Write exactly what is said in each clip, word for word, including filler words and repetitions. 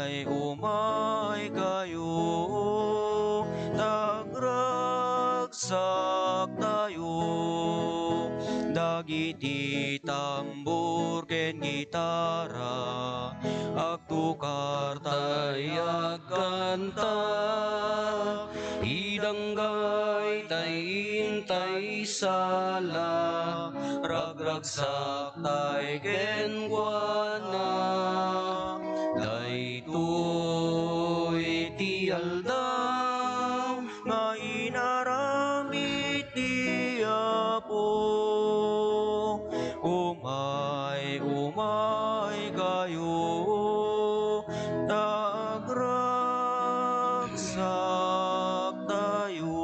Umay kayo, ta agragsaktayo, dagiti tambor ken gitara, agtukartay agkanta, idanggaytay intay sala, ragragsakta tay kenkuana. Daytoy ti aldaw nga inaramid ti Apo. Umay, umay kayo, ta agragsaktayo.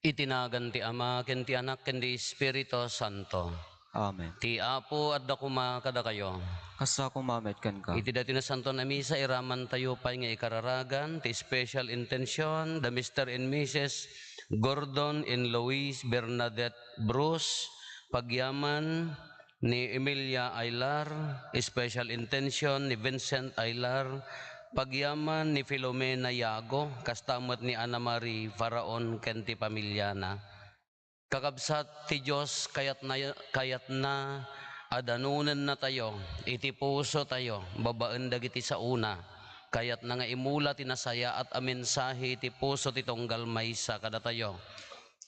Iti nagan ti Ama, ken ti Anak, ken ti Espiritu Santo. Amen. Ti Apo adda koma kadakayo. Kasta koma met kenka. Iti daytoy Nasantoan a Misa, iramantayo pay nga ikararagan ti special intention da Mister and Missus Gordon and Louise Bernadette Bruce, pagyaman ni Emilia Ailar, special intention ni Vincent Ailar, pagyaman ni Filomena Yago, kasta met ni Ana Marie Faraon ken ti pamiliana. Kakabsat, ti Dios kayatna, kayatna a danonennatayo iti pusotayo babaen dagiti saona. Kayatna nga imula ti nasayaat a mensahe iti puso ti tunggal maysa kadatayo.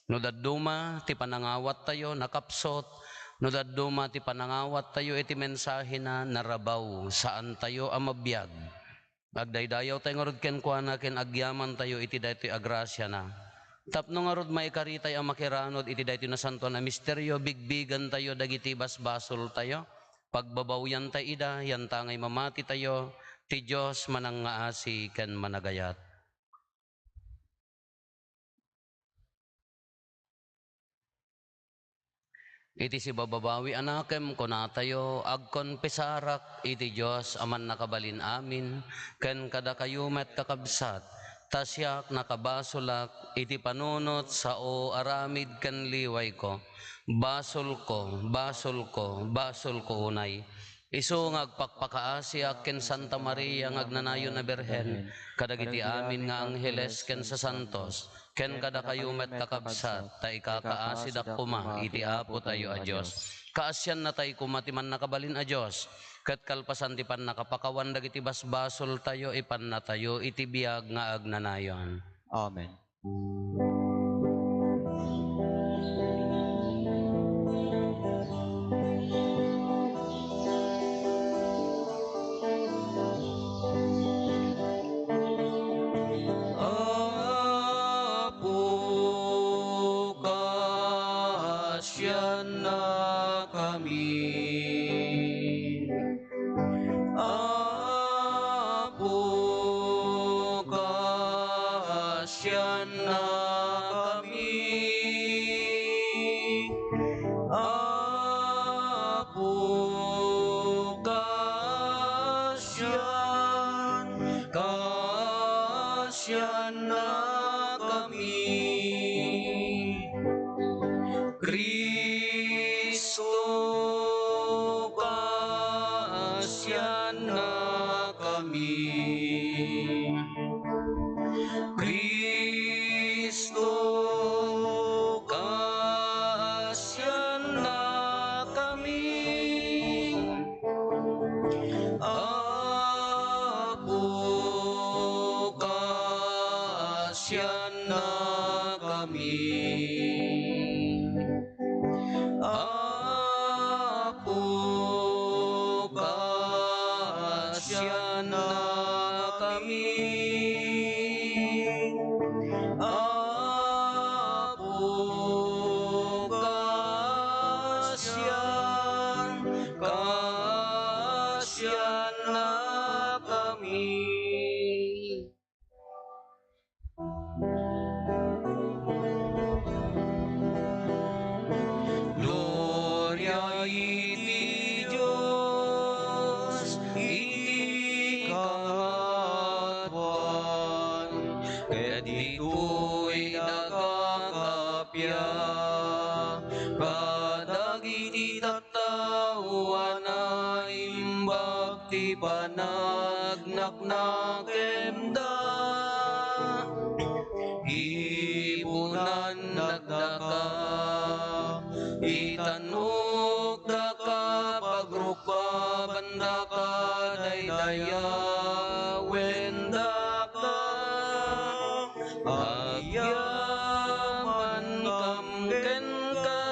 No dadduma ti panangawattayo, nakapsut. No dadduma ti panangawattayo iti mensahena, narabaw, saantayo a mabiag. Agdaydayawtayo ngarud kenkuana ken agyamantayo iti daytoy a grasiana. Tapno ngarud maikaritay a makiranod iti daytoy nasantoan a misterio, bigbigentayo dagiti basbasoltayo. Pagbabawiantay ida, yantangay mamatitayo, ti Dios manangngaasi ken managayat. Iti sibababawi a nakem, kunatayo, agkonfesarak iti Dios a Mannakabalin-amin, ken kadakayo met, kakabsat, ta siak, nakabasolak iti panunot, sao, aramid ken liwayko. Basolko, basolko, basolko unay. Isu nga agpakpakaasiak ken Santa Maria nga agnanayon a Birhen, kadagiti amin nga angheles ken sasantos, ken kadakayo met, kakabsat, ta ikakaasidak koma iti Apotayo a Dios. Kaasiannatay koma ti Mannakabalin a Dios, ket kalpasan ti pannakapakawan dagiti basbasoltayo, ipannatayo iti biag nga agnanayon. Amen. Apo, kaasiannakami. Apo, kaasiannakami. Apo, kaasian-, kaasiannakami. Cristo, kaasiannakami. Cristo, kaasiannakami. Apo, kaasiannakami. Apo, kaasianna- Ipanagnak na kemda, ipunan dagdaka, itanok daka, pagrukbaban daka, daydayawen daka, agyamankam kenka,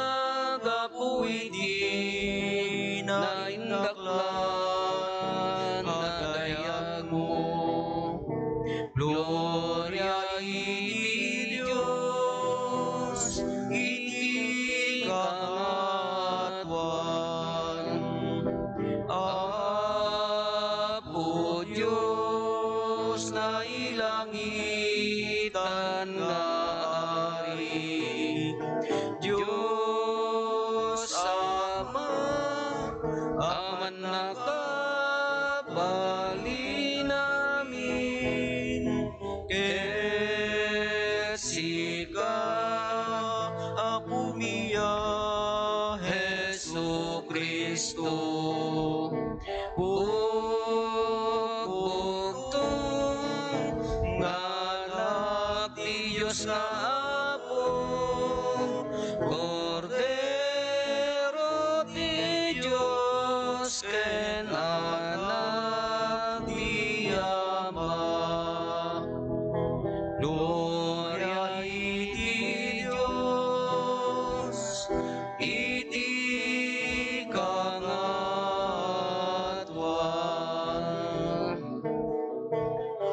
gapu iti naindaklan a dayagmo. Gloria iti Dios iti kangatuan. Apo Dios, nailangitan nga Ari, Dios Ama, a mannakabalin amin, ket sika, Apomi a Jesu-Cristo, bukbukto nga Anak ti Dios nga Apo, Kordero ti Dios, ken Anak ti Ama. Gloria iti Dios iti kangatuan.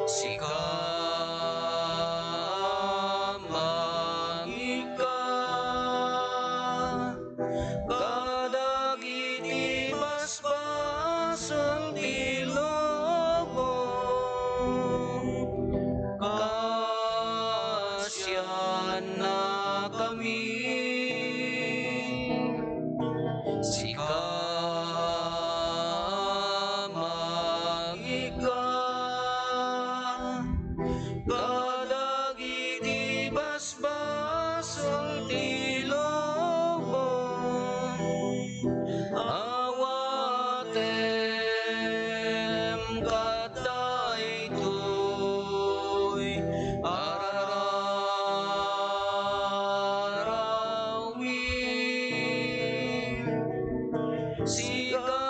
Sika, mangika kadagiti basbasol ti lubong, kasiannakami. Sika, mangika kadagiti bas basol ti lubong, awatem kadaytoy a rararawid. Sika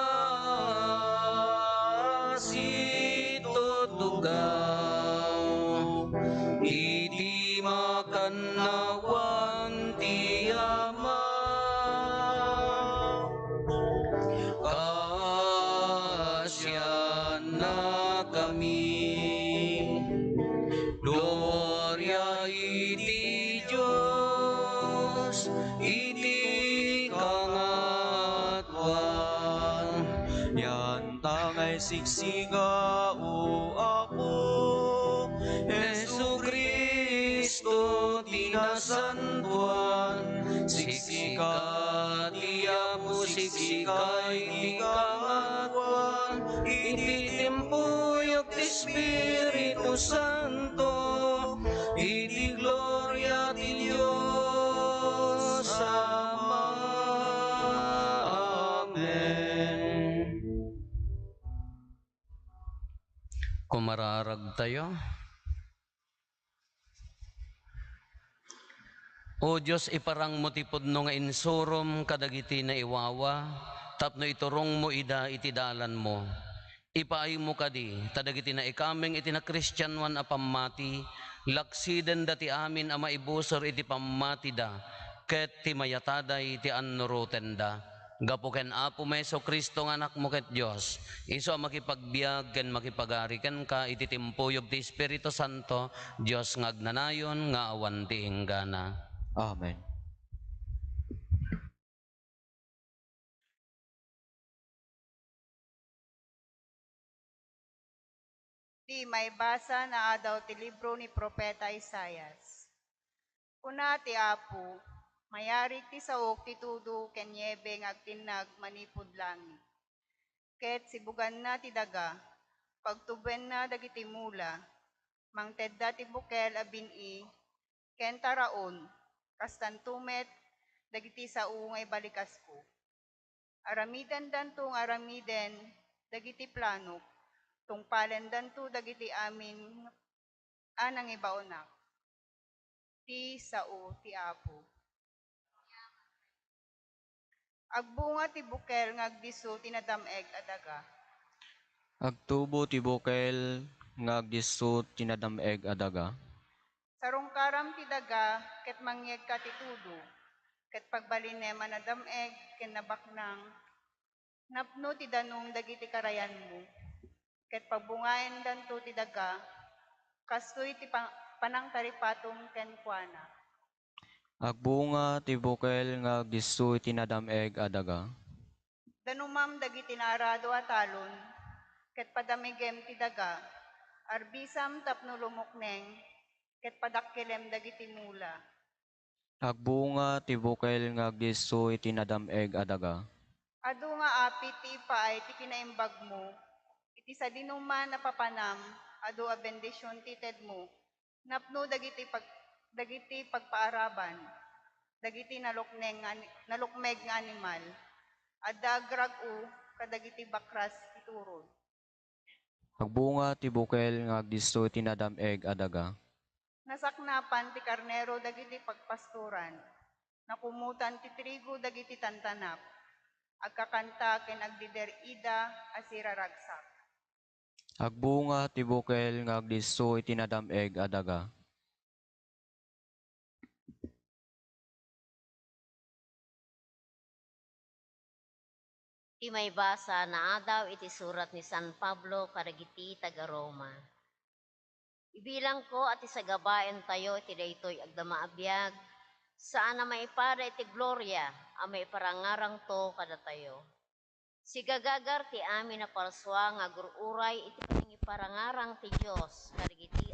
a situtugaw iti makannawan ti Ama. Kasiannakami. Gloria iti Dios iti kangatuan. Yan tangay siksika, O Apo Jesu-Cristo, ti nasantoan. Siksika ti Apo, siksika iti kangatuan, iti timpuyog ti Espiritu Santo, iti gloria ti Dios Ama. Amen. Kumararagtayo. O Dios, iparangmo ti pudno nga insurom kadagiti naiwawa tapno iturongmo ida iti dalanmo. Ipaaymo kadi ta dagiti naikameng iti nakristianoan a pammati, laksidenda ti amin a maibusor iti pammatida ket ti mayataday ti annurotenda. Gapu ken Apomi Jesu-Cristo nga Anakmo ket Dios, isu a makipagbiag ken makipagari kenka iti timpuyog ti Espiritu Santo, Dios nga agnanayon nga awan ti inggana. Amen. Ti maibasa nga adaw ti libro ni Profeta Isaias. Kuna ti Apo, "Mayarig ti saok ti tudo ken niebe nga agtinnag manipud langit. Ket sibuganna ti daga, pagtubenna dagiti mula, mangtedda ti bukel a bin-i ken taraon, kastanto met dagiti sao nga ibalikasko. Aramidendanto nga aramiden dagiti planok, tungpalendanto dagiti amin a nangibaonak. Ti sao ti Apo. Agbunga ti bukel nga agdisso ti nadam-eg a daga. Agtubo ti bukel nga agdisso ti nadam-eg a daga. Sarungkaram ti daga ket mangyegka ti tudo, ket pagbalinem a nadam-eg ken nabaknang, napno ti danum dagiti karayanmo, ket pagbungaendanto ti daga, kastoy ti pa-, panangtaripatom kenkuana. Agbunga ti bukel nga agdisso iti nadam-eg a daga. Danumam dagiti naarado a talon, ket padamigem ti daga, arbisam tapno lumukneng, ket padakkilem dagiti mula. Agbunga ti bukel nga agdisso iti nadam-eg a daga. Adu nga apit ti ipaay ti kinaimbagmo, iti sadinoman a papanam, adu a bendision ti tedmo, napno dagiti pag-, dagiti pagpaaraban, dagiti nalukneng nga ani-, nalukmeg nga animal, adda agrag-o kadagiti bakras ti turod. Agbunga ti bukel nga agdisso iti nadam-eg a daga. Nasaknapan ti karnero dagiti pagpastoran, nakumutan ti trigo dagiti tantanap, agkakanta ken agdider-ida a siraragsak. Agbunga ti bukel nga agdisso iti nadam-eg a daga. Ti maibasa naadaw iti surat ni San Pablo kadagiti taga-Roma. Ibilangko a ti sagabaentayo iti daytoy agdama a biag, saan a maipada iti gloria a maiparangarangto kadatayo. Sigagagar ti amin a parsua nga agur-uray iti panangiparangarang ti Dios kadagiti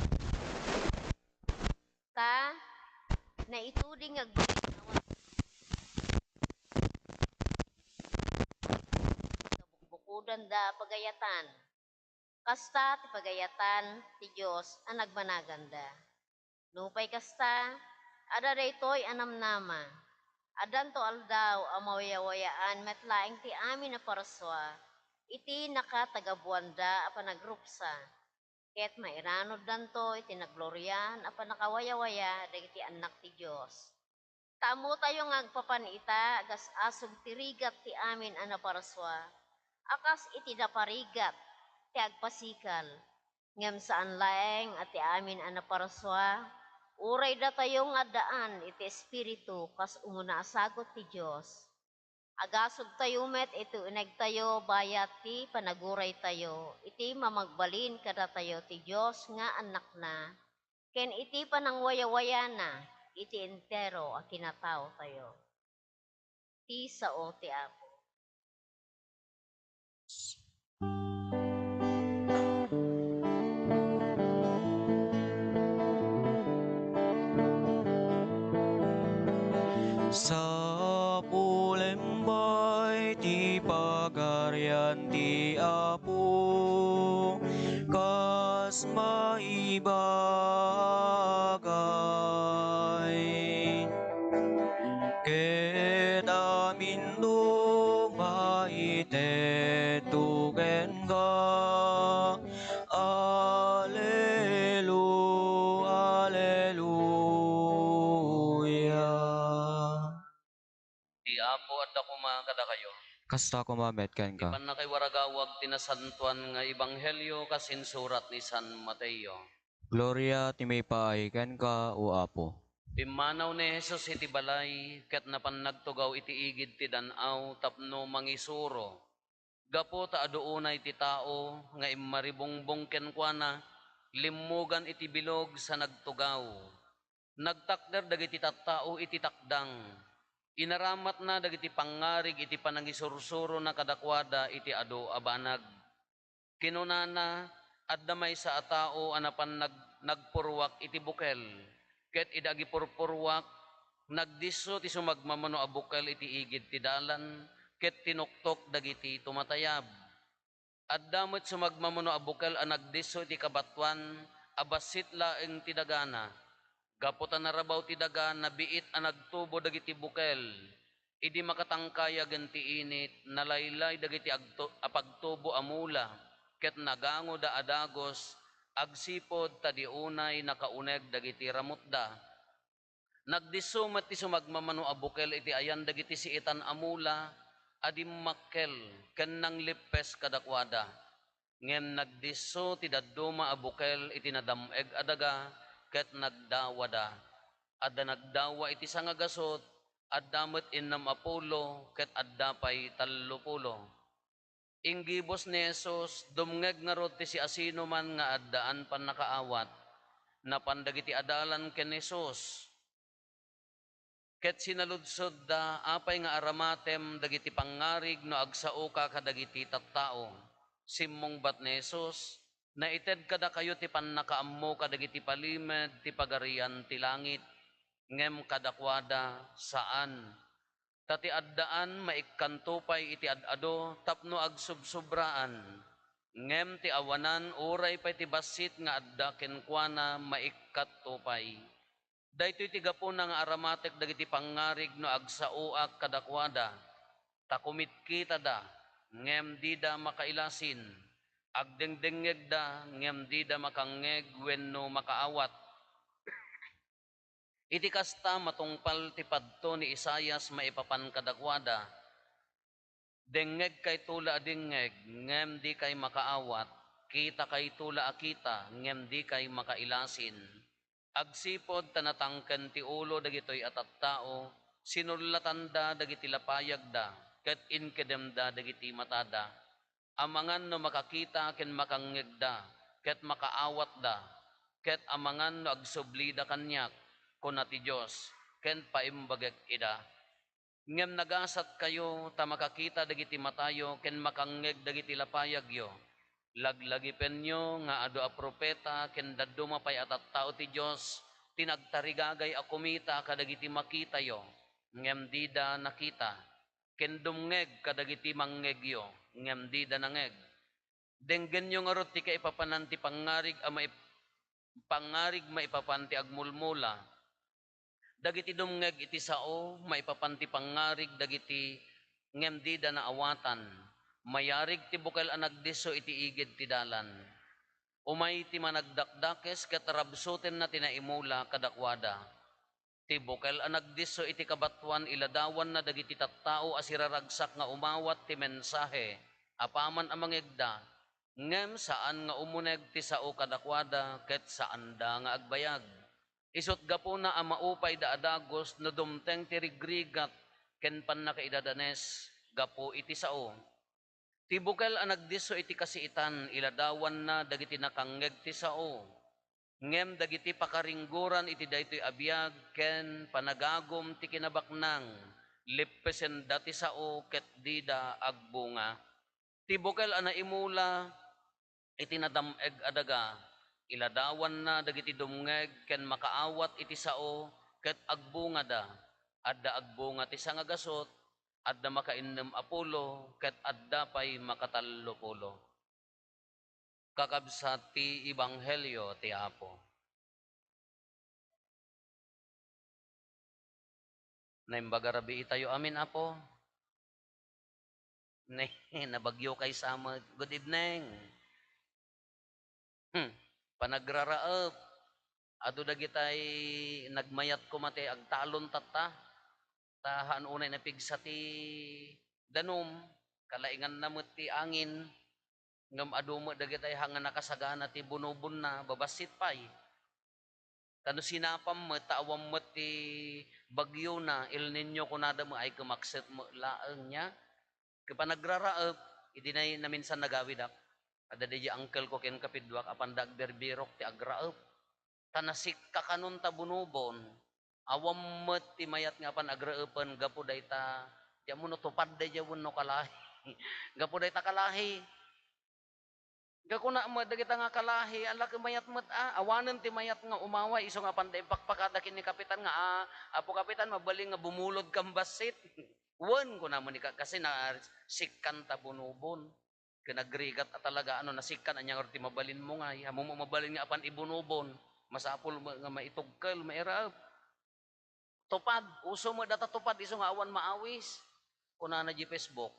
ta naituding nga agdayawat kabukbukudanda a pagayatan. Kasta ti pagayatan ti Dios a nagmanaganda. Nupay kasta, adda daytoy a namnama, addanto aldaw a mawayawayaan met laeng ti amin a parsua iti nakatagabuanda a panagrupsa, ket mairanuddanto iti nagloriaan a pannakawayawaya dagiti annak ti Dios. Ta ammotayo nga agpapan ita a gas-asog ti rigat ti amin a naparsua, a kas iti naparigat ti agpasikal. Ngem saan laeng a ti amin a naparsua, uray datayo nga addaan iti Espiritu kas umuna a sagut ti Dios. Agasugtayo met iti unegtayo bayat ti panaguraytayo iti mamagbalin kadatayo ti Dios nga annakna, ken iti panangwayawayana iti entero a kinataotayo. Ti sao ti Apo. Sapulem bay ti Pagarian ti Apo, kas maibagay. Ket aminto maitedto kenka. Alelu-, aleluya. Ti Apo adda koma kadakayo. Kasta koma met kenka. Ti pannakaiwaragawag ti nasantoan nga ebanghelio kas insurat ni San Mateo. Gloria ti maipaay kenka, O Apo. Pimmanaw ni Jesus iti balay, ket napan nagtugaw iti igid ti dan-aw tapno mangisuro. Gapu ta adu unay ti tao nga immaribungbong kenkuana, limmugan iti bilog sa nagtugaw. Nagtakder dagiti tattao iti takdang. Inaramatna dagiti pangngarig iti panangisursurona kadakuada iti adu a banag. Kinunana, "Adda maysa a tao a napan nag-, nagpurruak iti bukel, ket idi agipurpurruak, nagdisso ti sumagmamano a bukel iti igid ti dalan, ket tinuktok dagiti tumatayab." Adda met sumagmamano a bukel a nagdisso iti kabatoan a bassit laeng ti dagana. Gapu ta narabaw ti daga, nabiit a nagtubo dagiti bukel. Idi makatangkayagen ti init, nalaylay dagiti agtu-, a pagtubo a mula, ket nagangoda a dagus agsipud ta di unay nakauneg dagiti ramutda. Nagdisso met ti sumagmamano a bukel iti ayan dagiti siitan a mula a dimmakkel ken nanglippes kadakuada. Ngem nagdisso ti dadduma a bukel iti nadam-eg a daga ket nagdawada. Adda nagdawa iti sangagasut, adda met innem a pulo ket adda pay tallo pulo. Inggibus ni Jesus, dumngeg ngarud ti siasinoman nga addaan pannakaawat. Napan dagiti adalan ken Jesus. Ket sinaludsodda, "Apay nga aramatem dagiti pangngarig no agsaoka kadagiti tattao? Simmungbat ni Jesus, naited kadakayo ti pannakaammo kadagiti palimed ti Pagarian ti Langit, ngem kadakuada, saan. Ta ti addaan maikkanto pay iti ad-ado tapno agsubsobraan, ngem ti awanan uray pay ti bassit nga adda kenkuana maikkanto pay." Daytoy ti gapuna nga aramatek dagiti pangngarig no agsaoak kadakuada, ta kumitkitada, ngem dida makailasin, agdengdengngegda, ngem dida makangngeg wenno makaawat. Iti kasta, matungpal ti padto ni Isaias maipapan kadakuada, "Dengngegkayto la a dengngeg, ngem dikay makaawat, kitakayto la a kita, ngem dikay makailasin." Agsipud ta natangken ti ulo dagitoy a tattao, sinullatanda dagiti lapayagda, ket inkedemda dagiti matada. Amangan no makakita ken makangngegda, ket makaawatda, ket amangan no agsublida kaniak, kuna ti Dios, ken paimbagek ida. Ngem nagasatkayo ta makakita dagiti matayo ken makangngeg dagiti lapayagyo. Laglagipenyo nga adu a profeta ken dadduma pay a tattao ti Dios ti nagtarigagay a kumita kadagiti makitayo, ngem dida nakita, ken dumngeg kadagiti mangngegyo, ngem dida nangngeg. Denggenyo ngarud ti kaipapanan ti pangngarig a maip-, pangngarig maipapan ti agmulmula. Dagiti dumngeg iti sao maipapan ti pangngarig dagiti ngem dida naawatan. Mayarig ti bukel a nagdisso iti igid ti dalan. Umay ti managdakdakes ket rabsutenna ti naimula kadakuada. Ti bukel a nagdisso iti kabatoan, iladawanna dagiti tattao a siraragsak nga umawat ti mensahe apaman a mangngegda, ngem saan nga umuneg ti sao kadakuada ket saanda nga agbayag. Isut' gapuna a maupayda a dagus no dumteng ti rigrigat ken pannakaidadanes gapu iti sao. Ti bukel a nagdisso iti kasiitan, iladawanna dagiti nakangngeg ti sao. Ngem dagiti pakaringgoran iti daytoy a biag ken panagagum ti kinabaknang, lippesenda ti sao ket dida agbunga. Ti bukel a naimula iti nadam-eg a daga, iladawanna dagiti dumngeg ken makaawat iti sao ket agbungada. Adda agbunga ti sangagasut, adda makainnem a pulo, ket adda pay makatallo pulo. Kakabsat ti ebanghelio ti Apo. Naimbag a rabii tayo amin, Apo. Ne, nabagyo kay sa met. Good evening. Hmm, panagraraep. Adu dagitay nagmayat koma ti agtalon tatta. Ta haan unay napigsa ti danum, kalainganna met ti angin, ngem adu met dagitay haan nga nakasagana ti bunobonna, babassit pay. Ta no sinapam met, ta awan met ti bagyona, El Niño kunada met, ay kumakset met laeng nia. Ket panagraraep, idi nay-, naminsan nagawidak, adda diay uncle ko ken kapidduak, apanda agbirbirok ti agraep. Ta nasikka kanon ta bunobon, awan met ti mayat nga apan agraepen gapu dayta, ti ammo no tupad daydiay wenno kalahi. Gapu dayta kalahi. Kakuna met dagita nga kalahi, ala ket mayat met a, awanen ti mayat nga umaway, isu nga apanda impakpakada ken ni Kapitan nga, "A, Apo Kapitan, mabalin nga bumulodkam bassit?" "Wen," kuna met ni Ka-, kasi nasikkan ta bunobon. Ken agrigat a talaga, ano, nasikkan, ania ngarud ti mabalinmo ngay? Ammom a mabalin nga apan ibunobon, masapul met nga maitugkel, mairaep. Tupad, uso met data tupad, isu nga awan maawis. Kunana di Facebook,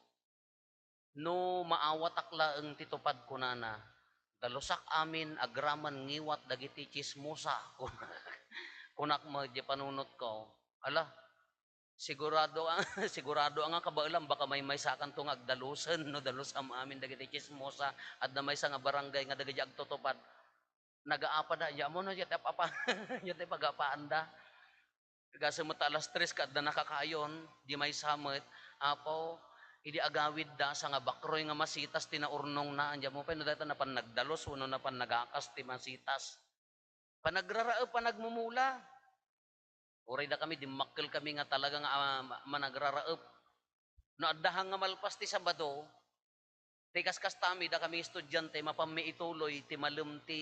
"No maawatak laeng ti tupad," kunana, "dalusak amin agraman ngiwat dagiti tsismosa." Kunak, kunak met di panunotko, "Ala, sigurado a, sigurado a nga kabaelam, baka maymaysakanto nga agdalusen no dalusam amin dagiti tsismosa. Adda maysa nga barangay nga dagiti agtutupad, nagaapada, ya mo no, ya ti apa-apa, ya ti pagapaanda." Gasem met ta alas tres ket adda nakakayon, di maysa met, Apo, idi agawidda, sangabakroy nga masitas ti naurnongna, ania mo pay no dayta napan nagdalus wenno napan nagakas ti masitas. Panagraraep, panagmumula. Uray dakami, dimmakkel kami nga talaga nga, ah, ma-, managraraep. No adda hang nga malpas ti Sabado, ti kaskastami, dakami estudiante, mapammi ituloy ti malem ti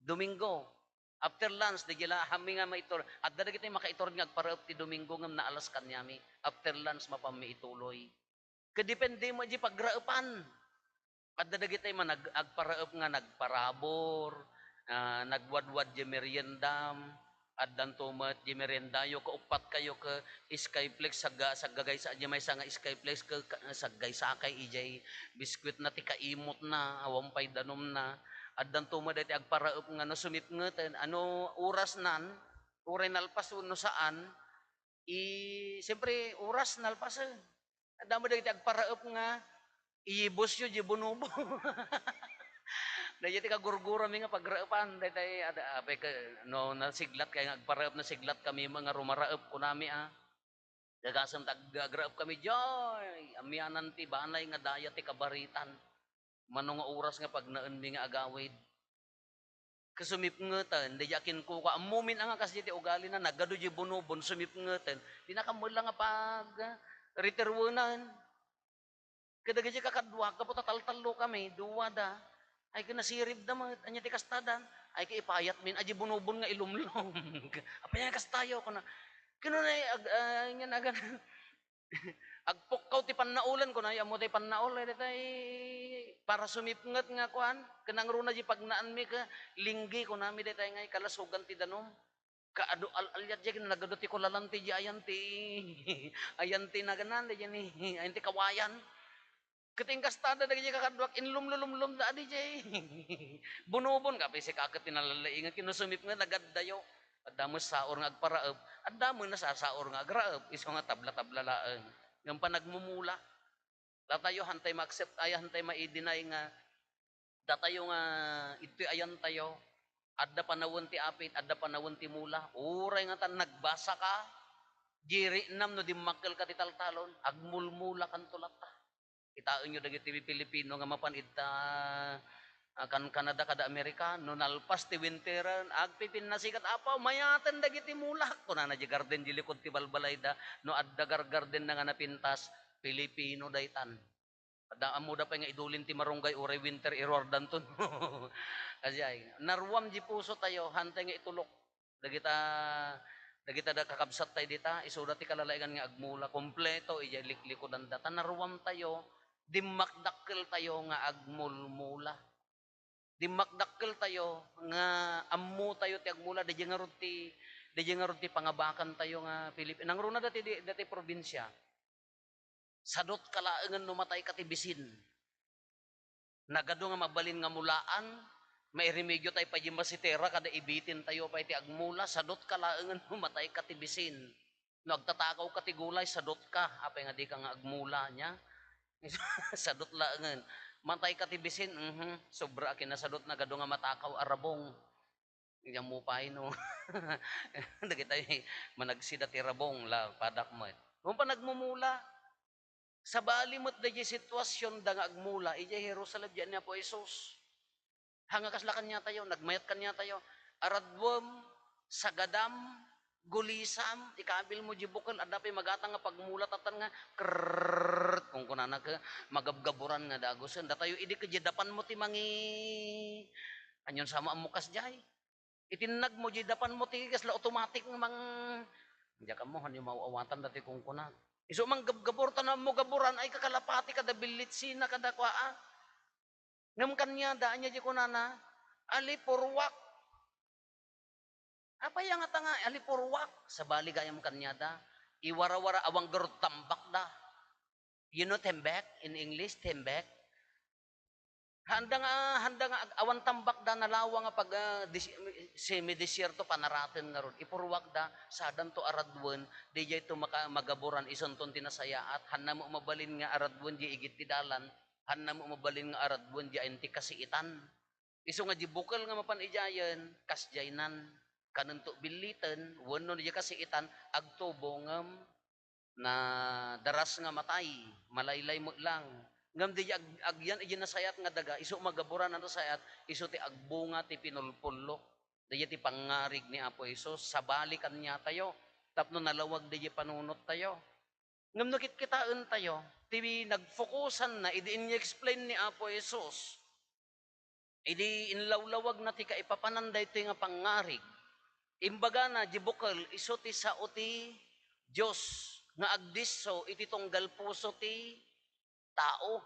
Domingo. After lunch, di la hami nga maitur-, adda dagiti makaiturod nga agparaep ti Domingo ngem naalas kaniami. After lunch, mapammi ituloy. Ket depende met di pagraepan. Adda dagiti manag-, agparaep nga nagparabur, ah, nagwadwad di meriendam, addanto met di meriendayo, kauppat kayo ket Skyflakes, sagga-, saggagaysa di maysa nga Skyflakes ket ka-, saggaysa kay idiay biskuitna ti kaimotna, awan pay danumna. Addanto met dagiti agparaep nga no sumipngeten, ano orasnan, uray nalpas wenno saan, i-, siyempre, oras nalpasen. Adda met dagiti agparaep nga iyibusyo di bunubon. Daydiay ti kagurgurami nga pagraepan. Daydiay, ada, apay ka, no, nasiglat kay nga agparaep, nasiglat kami nga rumaraep, kunami, a. Gagasem ta ag-, agraep kami, diay, amianan ti banay nga daya ti kabaritan. Mano nga oras nga pagnaenmi nga agawid. Ket sumipngeten, daydiay a kinkuka, ammomin a nga kasdiay ti ugalina, nagadu di bunubon, sumipngeten, di na kamella nga pag-, riteruenan. Ket dagiti kakaduak, gapu ta taltallokami, duada. Ay, ket nasiribda met, ania ti kastadan? Ay, ket ipayatmin, a di bunubon nga ilumlom. Apay nga kastayo, kuna. Kinuna, ag-, ah, ania nagan-, Agpukkaw ti pannaolen, kuna, ammo tay pannaol, ay, daytay para sumipnget nga kuan, ket nangruna di pagnaanmi, ket linggi, kunami, daytay nga ikalasogan ti danum. Kaadu al-, aliat diay, nagadu ti kulalan ti di ayan ti, ayan ti naganan, di ni, ayan ti kawayan. Ket inkastada dagiti kakaduak, inlumlulumlumda adi diay. Bunubon, kapisik a ket ti nalalaingan, kinusumipnget, nagaddayo. Adda met saor nga agparaep, adda met nasasaor nga agraep, isu nga tabla-tabla laeng. Ngem panagmumula, datayo, hantay ma-accept, ay, hantay ma-deny nga, datayo nga, ittoy ayantayo, adda panawen ti apit, adda panawen ti mula. Uray nga tan nagbasaka, di riinam no dimmakkelka ti taltalon, agmulmulakanto latta. Kitaenyo dagiti Pilipino nga mapan ita, ah, kan Canada kada Amerika, no nalpas ti winteran, agpipinnasikat, "Apo, mayaten dagiti mulak," kunana di garden di likod ti balbalayda, no adda gargardenna nga napintas, Pilipino daytan. Adda, ammoda pay nga idulin ti marunggay uray winter, iruardanto. Kasi ay, naruam di pusotayo, hantay nga itulok. Dagita, dagita da kakabsattayo dita, isuda ti kalalaingan nga agmula, kompleto idiay liklikudanda. Ta naruamtayo, dimmakdakkeltayo nga agmulmula. Dimmakdakkeltayo nga ammotayo ti agmula, daydiay ngarud ti, daydiay ngarud ti pangabakantayo nga Pilip-, nangruna dati di, dati probinsia. Sadutka laengen no matayka ti bisin. Nagadu nga mabalin nga mulaan, mairemediotayo pay di masitera kada ibitintayo pay ti agmula, sadutka laengen no matayka ti bisin. No agtatakawka ti gulay, sadutka, apay nga dika nga agmula, nia? Sadut laengen. Matayka ti bisin, mhm, sobra a kinasadut, nagadu nga matakaw a rabong. Ngem mupay no dagitay managsida ti rabong la, padak met. Ngem panagmumula, sabali met daydiay situasionda nga agmula idiay Jerusalem, diay ni Apo Jesus. Hanga kasla kaniatayo, nagmayat kaniatayo, araduem, sagadam, gulisam, ikabilmo diay bukel, adda pay magatang nga pagmula tattan nga, krrrrrrt, kunkunana ket magabgaburan nga dagusen. Datayo idi ket diay dapanmo ti mangi-, anian sa mo ammo kasdiay. Itinnagmo diay dapanmo ti kasla automatic nga mang-, diak ammo, hanyo maaw-awatan datoy kunkuna. Isu manggabgabur, ta no ammo gaburan, ay kakalapati kada billitsina kada kua, a. Ngem kaniada, ania diay kunana? Ali, purruak. Apay a ngata nga alipurruak? Sabali gayam kaniada, iwarawara, awan garud tambakda. You know tembek in English, tembek? Handa nga, handa nga ag-, awan tambakda, nalawa nga pag, ah, dis-, semi-desierto, panaraten ngarud. Ipurruakda, sadanto araduen, diay to maka-, magaburan isunton ti nasayaat. Hanna met mabalin nga araduen diay igid ti dalan, hanna met mabalin nga araduen diay ayan ti kasiitan. Isu nga di bukel nga mapan idiayen, kasdiaynan. Kanento billiten, wenno diay kasiitan, agtubo ngem nadaras nga matay, malaylay met lang. Ngem diay ag-, agyan idiay nasayaat nga daga, isu magaburan a nasayaat, isu ti agbunga ti pinulpullo. Diay ti pangngarig ni Apo Jesus, sabali kaniatayo, tapno nalawag diay panunottayo. Ngem no kitkitaentayo, ti nagfokusanna idi in-explain ni Apo Jesus, idi inlawlawagna ti kaipapanan daytoy nga pangngarig, imbagana, di bukel, isu ti sao ti Dios nga agdisso iti tunggal puso ti tao.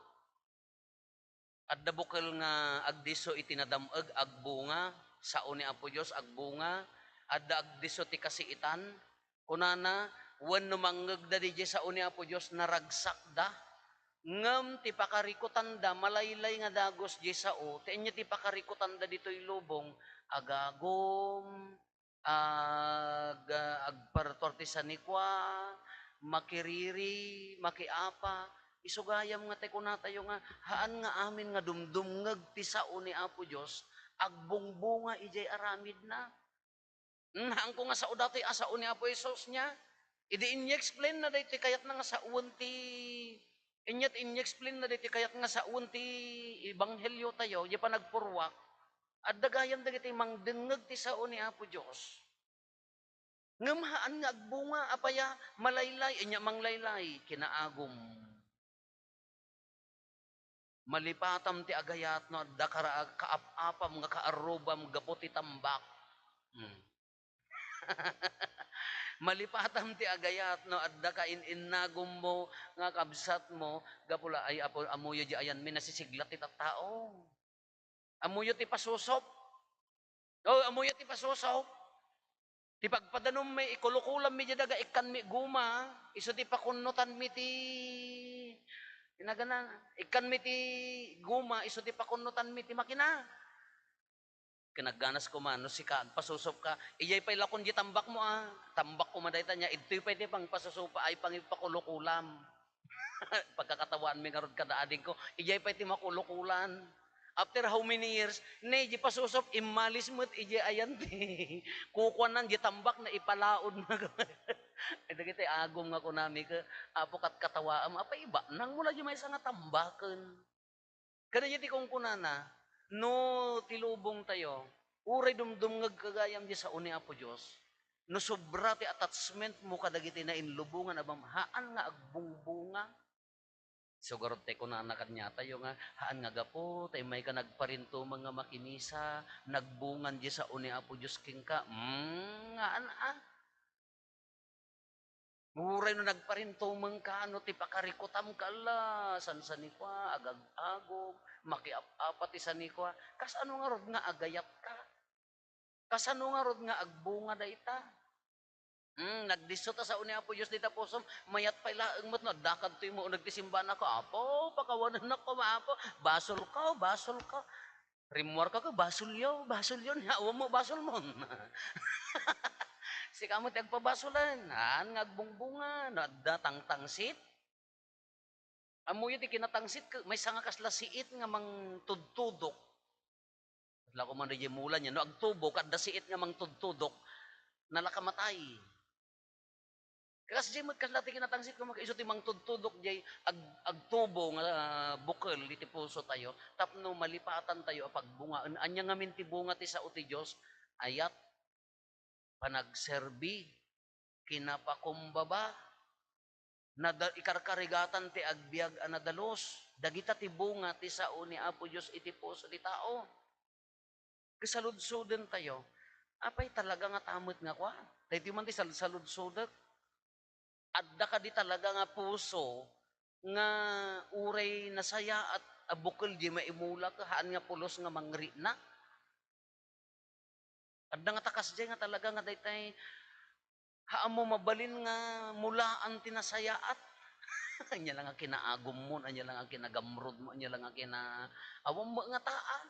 Adda bukel nga agdisso iti nadam-eg, agbunga, sao ni Apo Dios, agbunga. Adda agdisso ti kasiitan. Kunana, wenno mangngegda diay sao ni Apo Dios, naragsakda. Ngem ti pakarikutanda, malaylay nga dagus diay sao, ti ania ti pakarikutanda ditoy lubong, agagum, ag-, agpartuar ti sanikua, makiriri, makiapa. Isu gayam nga ti kunatayo nga, haan nga amin nga dumdumngeg ti sao ni Apo Dios, agbungbunga idiay aramidna. Hmm, haanko nga sao datoy a sao ni Apo Jesus nia. Idi in-explain na daytoy kayatna nga sawen ti, inyat in-explain na daytoy kayat nga sawen ti ebanghelio tayo, di panagpurruak, adda gayam dagiti mangdengngeg ti sao ni Apo Dios. Ngem haan nga agbunga, apay a, malaylay, inya manglaylay, kinaagum. Malipatam ti agayat no adda kara-, kaap-apam nga kaarrubam gapu ti tambak. Hmm. Malipatam ti agayat no adda kain-innagummo nga kabsatmo gapu la, ay, apo, ammoyo di ayanmi, nasisiglat ti tattao. Ammoyo ti pasusop. O, ammoyo ti pasusop. Ti pagpadanommi, ikulukulammi diay daga, ikkanmi guma, isu ti pakunnotanmi ti, inagana, ikkanmi ti guma, isu ti pakunnotanmi ti makina. Kinaganas koma, no sika, agpasusop ka, iyay pay lakon di tambakmo, a. Tambak koma dayta nia, idtoy pay ti pangpasusopa, ay pangipakulukulam. Pagkakatawaanmi ngarud kada adingko, iyay pay ti makulukulan. After how many years, ne, di pasusop, immalis met, idiay ayan ti kukuanan, di tambak na ipalaod na. Ay, dagiti agum nga kunami, ke, Apo, katkatawaam, apay, iba, nang mula di maysa nga tambaken. Kada iti kunkunana, no ti lubong tayo, uray dumdumngeg ka gayam di sao ni Apo Dios, no sobra ti attachment mo kadagiti nainlubongan a bam-, haan nga agbungbunga. Sugarod tay kunana kaniatayo nga, haan nga gapu, tay may ka nagparintumeng nga makimisa, nagbungan di sao ni Apo Dios kenka. Mm, haan a. Uray no nagparintumeng ka, no ti pakarikutam ka, ala, sansanikua, agag-agum, makiap-apa ti sanikua. Kasano ngarud nga agayat ka? Kasano ngarud nga agbunga dayta? Hmm, nagdisso ta sao ni Apo Dios dita pusom, mayat pay laeng met no adda kadtoy mo nagtisimbanak, Apo, pakawanennak koma, Apo. Basolka, basolka. Rimmuarka ka, basolyo, basolyo, nia, awan mo basolmon. Sika met ti agpabasolen, haan nga agbungbunga, no adda tangtangsit. Ammoyo ti kinatangsit, ke-, maysa nga kasla siit nga mangtudtudok. Kasla ko man diay mula nia, no agtubo, kadda siit nga mangtudtudok, nalaka matay. Kasdiay met kasla ti kinatangsit ko, isu ti mangtudtudok diay ag-, agtubo nga, ah, bukel iti puso tayo, tapno malipatan tayo a pagbungaen. Ania ngamin ti bunga ti sao ti Dios? Ayat, panagserbi, kinapakumbaba, nada-, ikarkarigatan ti agbiag a nadalus. Dagita ti bunga ti sao ni Apo Dios iti puso ti tao. Kasaludsoden tayo, apay talaga nga tamet nga kua? Daytoy man ti sal-, saludsodek. Adda kadi talaga nga puso nga uray nasayaat a bukel di maimulak, haan nga pulos nga mangrikna? Adda nga ta kasdiay nga talaga nga daytay, haan mo mabalin nga mulaan ti nasayaat. Ania la nga kinaagummo, ania la nga kinagamrodmo, ania la nga kina-, awan met nga taan.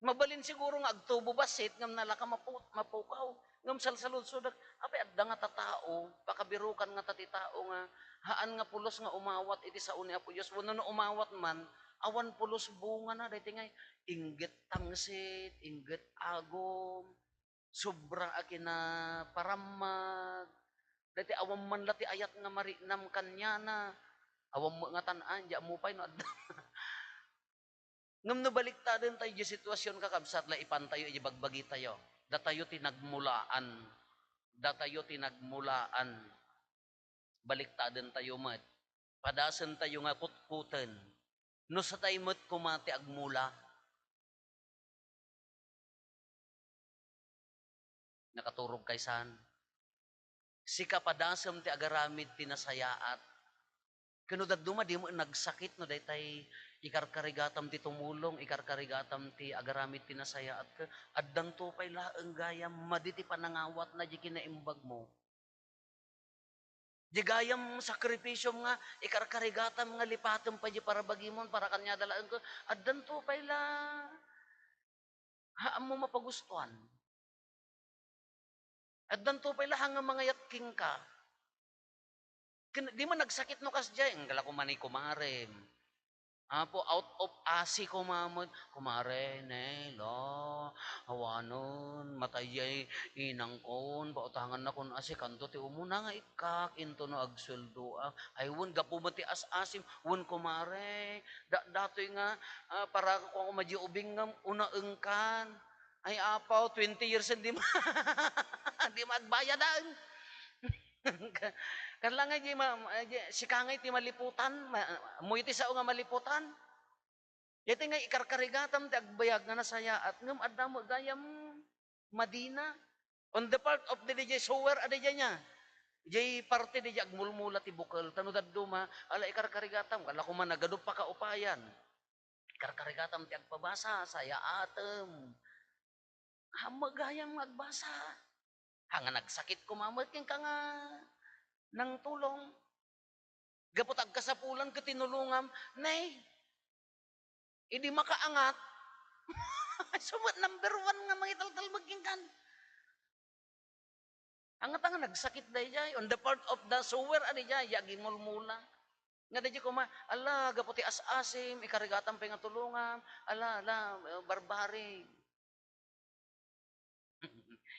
Mabalin siguro nga agtubo bassit ngem nalaka mapu-, mapukaw. Ngem salsaludsodak, apay adda nga ta tao, pakabirukan nga ta ti tao nga haan nga pulos nga umawat iti sao ni Apo Dios. Wenno no umawat man, awan pulos bungana, daytoy nga inggit tangsit, inggit agum, sobra a kinaparammag, daytoy awan man la ti ayat nga mariknam kaniana. Awan met nga tan-an, di ammo pay no adda. Ngem no baliktaden tayo di sitwasyon, kakabsat, la ipantayo iti bagbagitayo. Datayo ti nagmulaan. Datayo ti nagmulaan. Baliktaden tayo met. Padasen tayo nga kutkoten. No satay met koma ti agmula. Nakaturog kay saan? Sika padasem ti agaramid ti nasayaat. Ken no dadduma, dimo nagsakit no daytay ikarkarigatam ti tumulong, ikarkarigatam ti agaramid ti nasayaat, ket addanto pay laeng gayam madi ti panangawatna di kinaimbagmo. Di gayam sakripisiom nga ikarkarigatam nga lipatem pay di parabagimon para kaniada laeng ket addanto pay la. Haanmo mapagustuan. Addanto pay la nga mangayat kenka. Ken, di man nagsakit no kasdiay, "Ingala ko man ni kumarem." Apo, out of asi ko mamet, "Kumare, ne, lo, awanen, matay jay inangkon, pautangannakon asi, kanto ti umuna nga ikkak, into no agsueldoak." Ay, wen, gapu met ti as-asim, wen, kumare, da-, datoy nga, ah, para ko, ako madya ubing ngem, unaengkan. Ay, apaw, twenty years and di ma-, di maagbayadan. Ka-, kala nga di ma-, di, sika nga iti maliputan, ma-, ammoyo ti sao nga maliputan. Daytoy nga ikarkarigatam ti agbayag nga nasayaat, ngem adda met gayam madina. On the part of the D J sower, a D J niya. Jay parte di agmulmula ti bukel, tano dadduma, ala ikarkarigatam, kala ko man nagadup pakaupayan. Ikarkarigatam ti agpabasa, sayaatem. Haan met gayam nga agbasa. Haan nga nagsakit koma met kenka nga nangtulong. Gapu ta agkasapulan ket tinulongam, nay, idi makaangat, isu met number one nga mangitaltalmek kenkan. Haan nga ta nga nagsakit dayjay, on the part of the sower, a dayjay, ya agimulmula. Nga dayjay koma, ala, gapu ti as-asim, ikarigatan pay nga tulongam, ala, ala, eh, barbaric.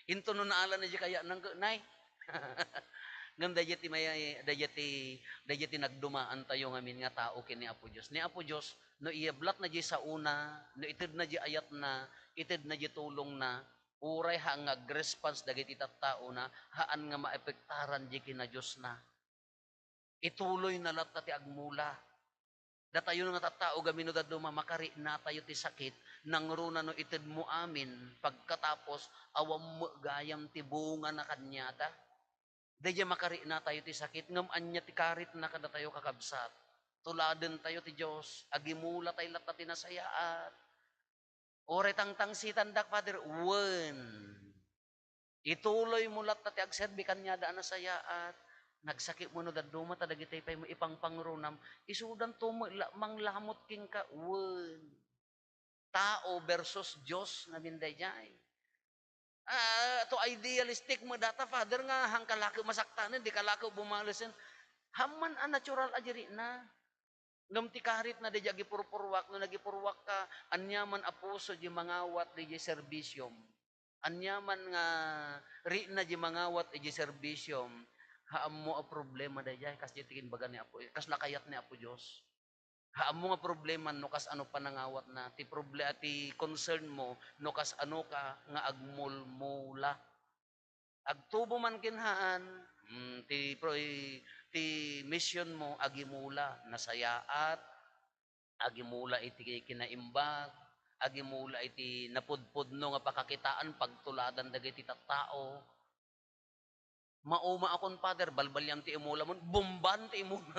Into no naala na di kaya nang, nay. Ngem dayjay ti may-, dayjay ti, dayjay ti nagdumaantayo ngamin nga tao ken ni Apo Dios. Ni Apo Dios, no iyablatna di saona, no itedna di ayatna, itedna di tulongna, uray haan nga agresponse dagiti tattaona, haan nga maepektaran di kinadiosna. Ituloyna latta ti agmula. Datayo nga tattao, gamin no dadduma, makariknatayo ti sakit, nangruna no itedmo amin, pagkatapos, awan met gayam ti bungana kaniada. Dayjay makariknatayo ti sakit, ngem ania ti karitna kadatayo, kakabsat? Tuladentayo ti Dios, agimula tayo latta ti nasayaat. Uray tangtangsitandak, Father, wen. Ituloymo latta ti agserbi kaniada a nasayaat. Nagsakit mo no dadduma ta dagitoy pay mo ipangpangrunam. Isudanto met la-, manglamut kenka, wen. Tao versus Dios ngamin dayjay. Ah, to idealistic mo data, Father, nga haan ka la ket masaktanen, di ka la ket bumalesen. Haan man a natural a dirina. Ngem ti karitna dayjay agipurpurruak, no nagipurruak ka, aniaman a puso di mangawat dayjay serbisiom. Aniaman nga rikna di mangawat iti serbisiom, haanmo a problema dayjay, kas di ti imbaga ni Apo, kasla kayat ni Apo Dios. Haanmo nga problema no kasano panangawatna, ti proble-, ti concern mo no kasano ka nga agmulmula. Agtubo man ken haan, mm, ti pro-, ti mission mo agimula, nasayaat, agimula iti kinaimbag, agimula iti napudpudno nga pakakitaan, pagtuladan dagiti tattao. Mauma akon, Father, balbaliam ti imulamon, bomban ti imula.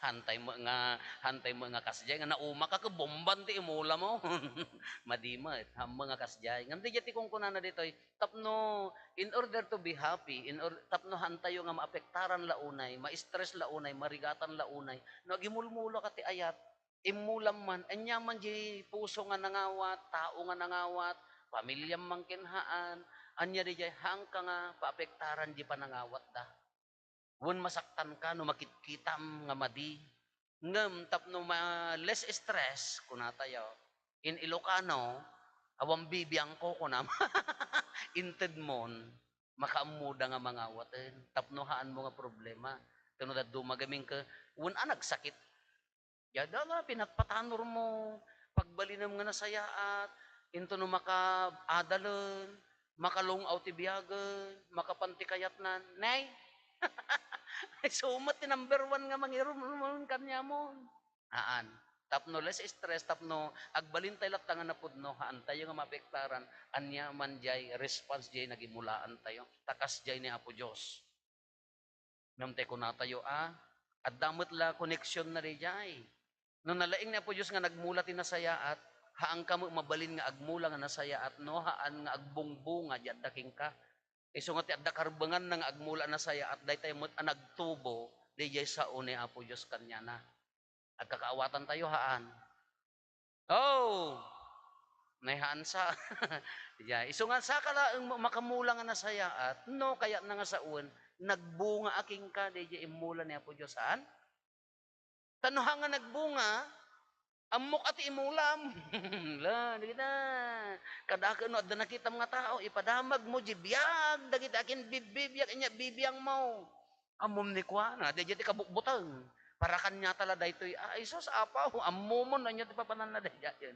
Hantay mo nga, hantay mo nga kasdiay nga nauma ka ket bomban ti imulamon. Madi met, hammo nga kasdiay. Ngem diay ti kunkunana ditoy, tapno in order to be happy, in or-, tapno hantayo nga maapektaran la unay, ma-stress la unay, marigatan la unay, no agimulmula ka ti ayat, immulam man, ania man di puso nga nangawat, tao nga nangawat, pamiliam man ken haan, ania diay haanka nga paapektaran di panangawatda. Wen masaktanka no makitkitam nga madi. Ngem tapno ma-, less stress, kunatayo, in Ilocano, awan bibiangko, kunam. Inted mon, makaammoda nga mangawaten, tapno haanmo nga problema. Ket no dadduma gamin ka, wen a nagsakit. Yada nga, pinagpatanor mo, pagbalinem nga nasayaat, into no makaadalen, makalung-aw ti biagen, makapan ti kayatnan. Nay! Isu met ti number one nga mangirum-rumon kaniamon. Haan. Tapno less stress, tapno agbalintay latta nga napudno, haantayo nga maapektaran, ania man diay response diay nagimulaantayo. Ta kasdiay ni Apo Dios. Ngem tay kunatayo a, adda met la koneksionna daydiay. No nalaing ni Apo Dios nga nagmula ti nasayaat, haanka met mabalin nga agmula nga nasayaat no haan nga agbungbunga di adda kenka. Isu nga ti adda karbenganna nga agmula a nasayaat, daytay met a nagtubo daydiay sao ni Apo Dios kaniana. Agkakaawatantayo, haan? Oh! Nay, haan sa. Ya, isu nga, saka laeng ma-, makamula nga nasayaat, no kayatna nga sawen, nagbunga a kenka, daydiay immula ni Apo Dios, haan? Ta no haan nga nagbunga, ammok a ti imulam. La, dagita. Kada ket no adda nakitam nga tao, ipadamagmo, di biag, dagita akin bibbibiag, inya bibiangmo. Ammom ni kuana, daydiay ti kabukbuteng. Para kaniata la daytoy, "Ay, sus, apaw, ammomon, ania ti papananna daydiay."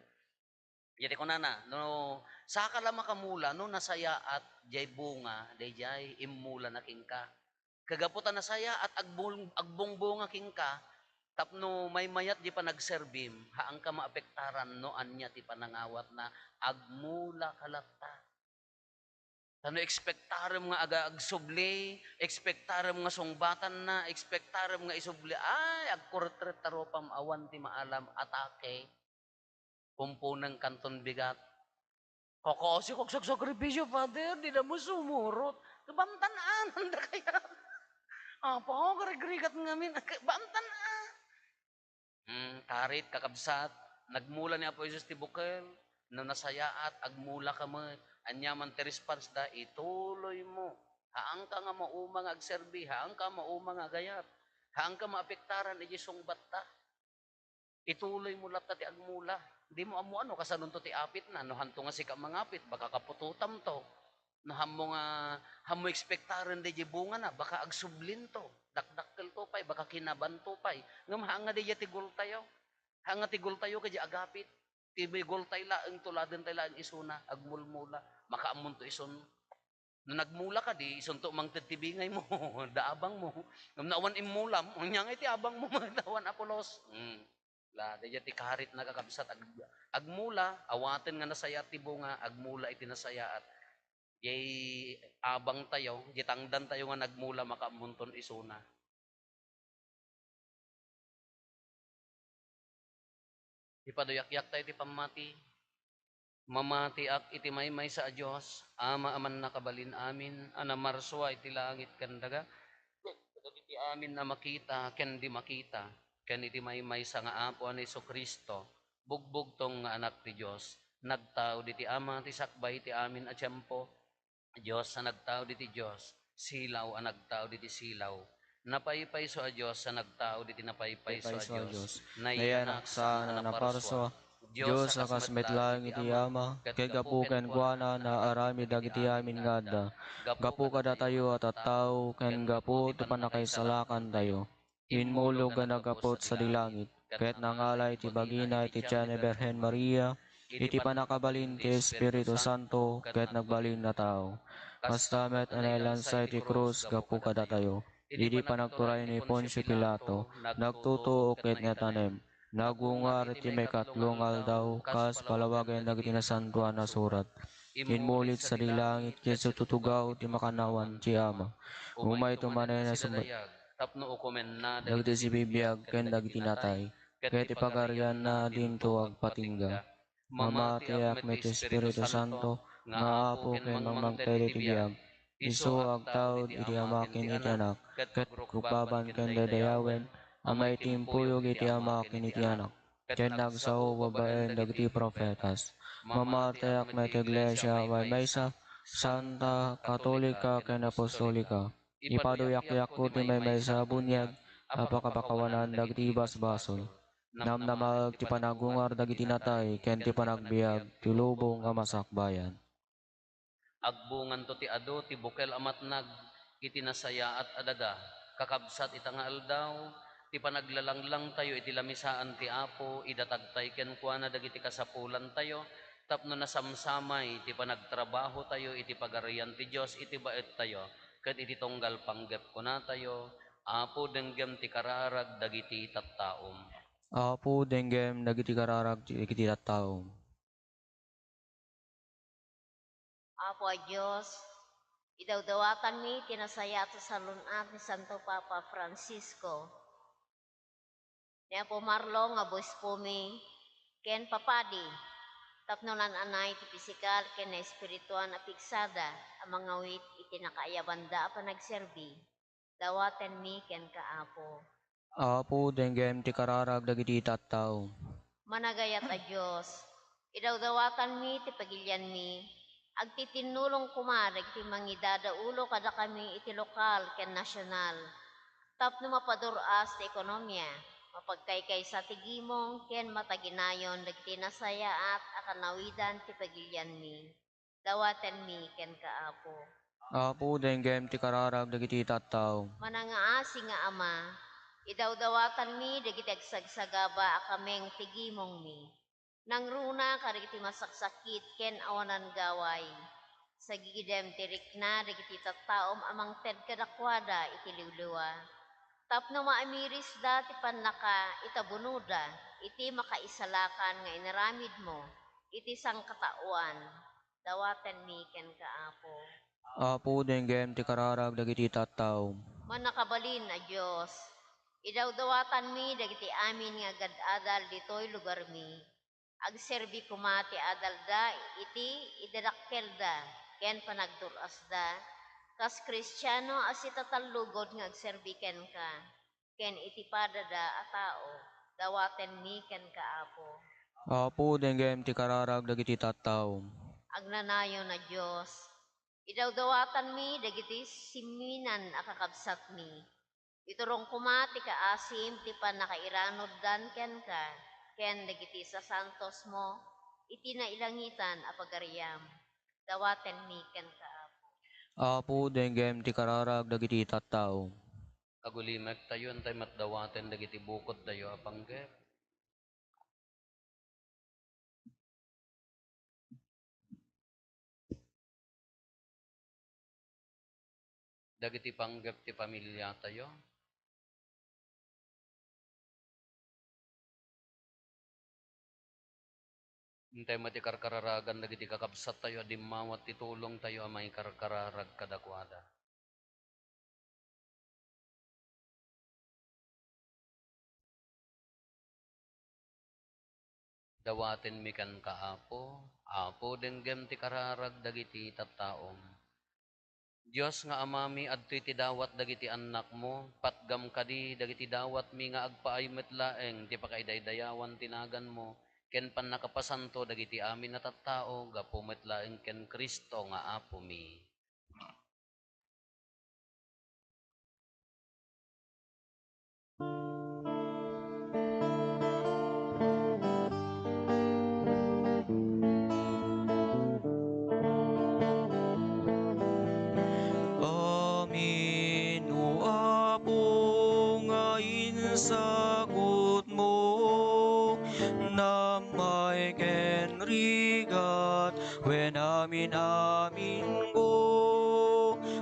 Iti kunana, no, saka la makamula, no, nasayaat, diay bunga, daydiay, immula na kenka. Kagapu ta nasayaat, agbung-, agbungbunga kenka, tapno maymayat di panagserbim, haanka maapektaran no ania ti panangawatna, agmula ka latta. Ta no ekspektarem nga aga-, agsubli, ekspektarem nga sungbatanna, ekspektarem nga isubli, ay, agkuretret ta rupam awan ti maalam, atake. Pumpuneng kanton bigat. Kakasi, kagsagsakrifisyo, Father, di na mo sumurot. Kabamtan-anan da kaya. Apo, karigrigat ngamin. Kabamtan-a. Hmm, karit, kakabsat, nagmula ni Apo Jesus ti bukel, no nasayaat, agmula ka met. Ania man ti response da, ituloy mo. Haanka nga mauma nga agserbi, haanka mauma nga agayat, haanka maapektaran iti sungbatta. Ituloy mo latta ti agmula. Di mo ammo ano, kasanonto ti apitna, no hanto nga sika mangapit, baka kaputotamto. No hammo nga, hammo ekspektaren daydiay bungana, baka agsublinto, dakdakkelto pay, baka kinabanto pay. Ngem haan nga daydiay ti goaltayo. Haan nga ti goaltayo kadaydiay agapit. Ti may goaltay laeng, tuladentay laeng isuna, agmulmula. Makaammonto isun. No nagmula ka, di isunto mangted ti bingaymo, da abangmo. Ngem no awan immulam, ania ngay ti abangmo, awan a pulos. Hmm. La, daydiay ti karitna, kakabsat, ag-, agmula, awaten nga nasayaat ti bunga, agmula iti nasayaat. Diay abangtayo, diay tangdantayo nga nagmula, makaammonton isuna. Ipaduyakyak tayo ti pammati. Mamatiak iti maymaysa a Dios, Ama a mannakabalin amin, a namarsua iti langit ken daga, kadagiti amin a makita ken di makita, ken iti maymaysa nga Apo a ni Jesu-Cristo, bugbugtong nga Anak ti Dios, nagtao diti Ama ti sakbay ti amin a tiempo, Dios a nagtao diti Dios, silaw a nagtao diti silaw, napaypayso a Dios a nagtao diti napaypayso a Dios, nayanak saan a naparsua, Dios a kas met laeng iti Ama, ket gapu kenkuana naaramid dagiti amin nga adda. Gapu kadatayo a tattao, ken gapu ti pannakaisalakantayo. Immulog a naggapu sadi langit, ket nangala iti bagina iti tiyan ni Birhen Maria, iti pannakabalin ti Espiritu Santo, ket nagbalin a tao. Kasta met a nailansa iti krus gapu kadatayo. Idi panagturay ni Poncio Pilato, nagtutuo ket naitanem. Nagungar iti maikatlo nga aldaw, kas palawagen dagiti Nasantoan a Surat. Immulik sadi langit ket sa tutugaw ti makannawan ti Ama. Umayto manen a sumba- tapno ukomenna dagiti sibibiag ken dagiti natay, ket ipagarianna a dinto agpatingga. Mamatiak met ti Espiritu Santo nga Apo ken mangmangted iti biag. Isu agtaud iti Ama ken iti Anak, ket rukbaban ken daydayawen a maitimpuyo iti Ama ken iti Anak, ken nagsao babaen dagiti profetas. Mamatiak met ti iglesia a maymaysa, santa, katolika, ken apostolika. Ipaduyakyakko ti maymaysa a buniag a pakapakawanan dagiti basbasol. Namnamaek ti panagungar dagiti natay ken ti panagbiag ti lubong a masakbayan. Agbunganto ti adu ti bukel a matnag iti nasayaat a daga. Kakabsat, ita nga aldaw, ti panaglalanglangtayo iti lamisaan ti Apo, idatagtay kenkuana dagiti kasapulantayo, tapno nasamsamay ti panagtrabahotayo iti Pagarian ti Dios iti baettayo, ket iti tunggal panggep kunatayo, Apo, denggem ti kararag dagiti tattaom. Apo, denggem dagiti kararag dagiti tattaom. Apo a Dios, idawdawatanmi ti nasayaat a salun-at ni Santo Papa Francisco, ni Apo Marlon nga obispomi, ken papadi, tapno naan-anay ti pisikal ken naespirituan a pigsada a mangawit iti nakaayabanda a panagserbi. Dawatenmi kenka, Apo. Apo, denggem ti kararag dagiti tattao. Managayat a Dios, idawdawatanmi ti pagilianmi, agtitinnulong koma dagiti mangidadaulo kadakami iti lokal ken nasional, tapno mapadur-as ti ekonomia, mapagkaykaysa ti gimong ken mataginayon dagiti nasayaat a kanawidan ti pagilianmi. Dawatenmi kenka, Apo. Apo, denggem ti kararag dagiti tattao. Manangaasi nga Ama, idawdawatanmi dagiti agsagsagaba a kameng ti gimongmi. Nangruna kadagiti masaksakit ken awanan gaway. Sagidem ti rikna dagiti tattaom a mangted kadakuada iti liwliwa, tapno maamirisda ti pannakaitabunoda iti makaisalakan nga inaramidmo iti sangkataoan. Dawatenmi kenka, Apo. Apo, denggem ti kararag dagiti tattao. Mannakabalin a Dios, idawdawatanmi dagiti amin nga agad-adal ditoy lugarmi. Agserbi koma ti adalda iti idadakkelda ken panagdur-asda kas Kristiano a sitatallugod nga agserbi kenka. Ken iti padada a tao, dawatenmi kenka, Apo. Apo, denggem ti kararag dagiti tattao. Agnanayon a Dios, idawdawatanmi dagiti simminan a kakabsatmi. Iturong koma ti kaasim ti pannakairanuddan kenka, ken dagiti sasantosmo iti nailangitan a pagariam. Dawatenmi kenka, Apo. Apo, denggem ti kararag dagiti tattao. Agulimektayo, intay met dawaten dagiti bukodtayo a panggep. Dagiti panggep ti pamiliatayo. Intay met ti karkararagan dagiti kakabsattayo a dimmawat ti tulongtayo a maikarkararag kadakuada. Dawatenmi kenka, Apo. Apo, denggem ti kararag dagiti tattaom. Dios nga Amami, adtoy ti dawat dagiti annakmo, patgam kadi dagiti dawatmi nga agpaay met laeng ti pakaidaydayawan ti naganmo ken pannakapasanto dagiti amin a tattao gapu met laeng ken Cristo nga Apomi. Amin, O Apo, nga insagutmo, nammay ken rigat, wen amin-aminko,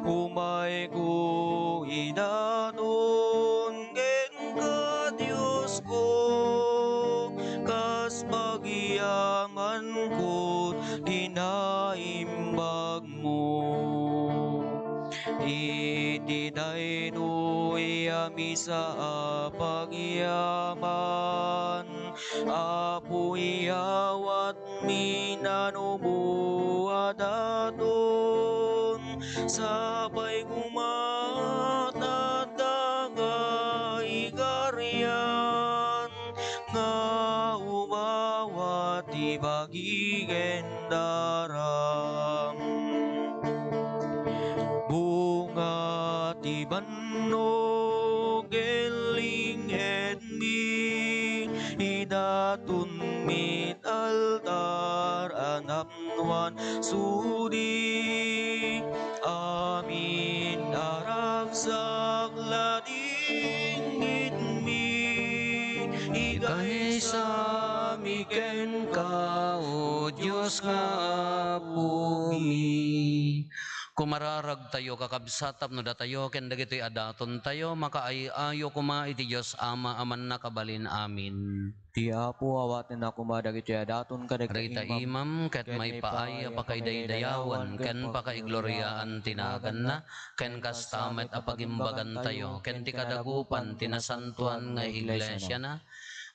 umayko idaton kenka, Diosko, kas pagyamanko ti naimbagmo. Iti daytoy a misa a pagyaman, Apo, iyawatmi nanubo a daton, sapay koma ta adda nga igarian nga umawat ti bagi ken daram. Bunga ti bannog ken lingedmi, idatonmi iti altar a napnoan sudi. Amin a ragsak ladingitmi, ikaisami kenka, O Dios nga Apomi. Kumararagtayo, kakabsat, tapno datayo ken dagitoy a datontayo, makaay-ayo koma iti Dios Ama a Mannakabalin-amin. Ti Apo, awatenna koma dagitoy a daton kadagiti Rita imam, imam ket ket maipaay a maipaay a pakaidaydayawan ken ken pakaigloriaan ti naganna, ken kasta met a pagimbagantayo ken ti kadagupan ti nasantoan nga iglesiana.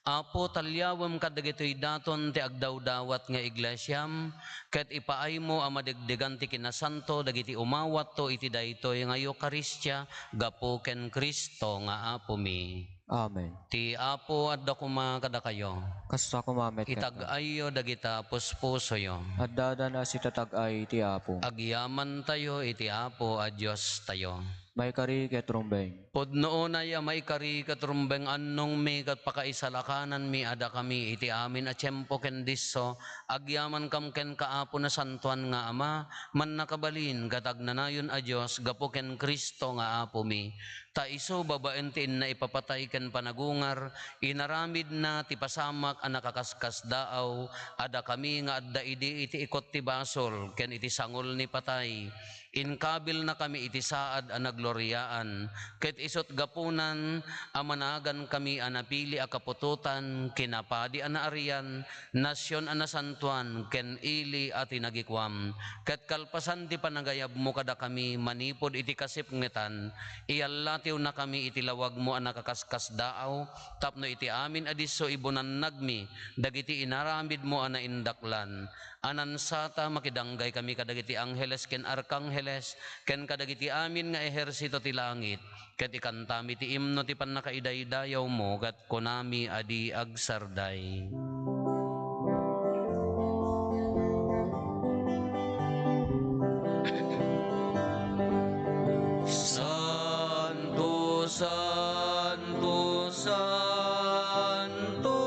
Apo, taliawem kadagitoy daton ti agdawdawat nga iglesiam, ket ipaaymo a madegdegan ti kinasanto dagiti umawatto iti daytoy nga Eukaristia gapu ken Cristo nga Apomi. Amen. Ti Apo adda koma kadakayo. Kasta koma met kenka. Itag-ayyo dagita puspusoyo. Addadan a sitatag-ay ti Apo. Agyamantayo iti Apo a Diostayo. Maikari ket rumbeng. Pudno unay a maikari ket rumbeng, annongmi ket pakaisalakananmi a dakami iti amin a tiempo ken disso, agyamankam kenka, Apo, Nasantoan nga Ama, Mannakabalin ket Agnanayon a Dios, gapu ken Cristo nga Apomi. Ta isu, babaen ti innaipapatay ken panagungar, inaramidna ti pasamak a nakaskasdaaw a dakami nga adda idi iti ikut ti basol ken iti sangol ni patay. Inkabilnakami iti saad a nagloriaan, ket isut' gapunan a managankami a napili a kaputotan, kinapadi a naarian, nasion a nasantoan, ken ili a tinagikuam. Ket kalpasan ti panagayabmo kadakami manipud iti kasipngetan, iyallatiwnakami iti lawagmo a nakaskasdaaw, tapno iti amin a disso ibunannagmi dagiti inaramidmo a naindaklan. Anansata, makidanggay kami kadagiti angheles ken arkangheles, ken kadagiti amin nga ehersito ti langit, ket ikantami ti imno ti pannakaidaydayawmo, ket kunami a di agsarday. Santo, Santo, Santo,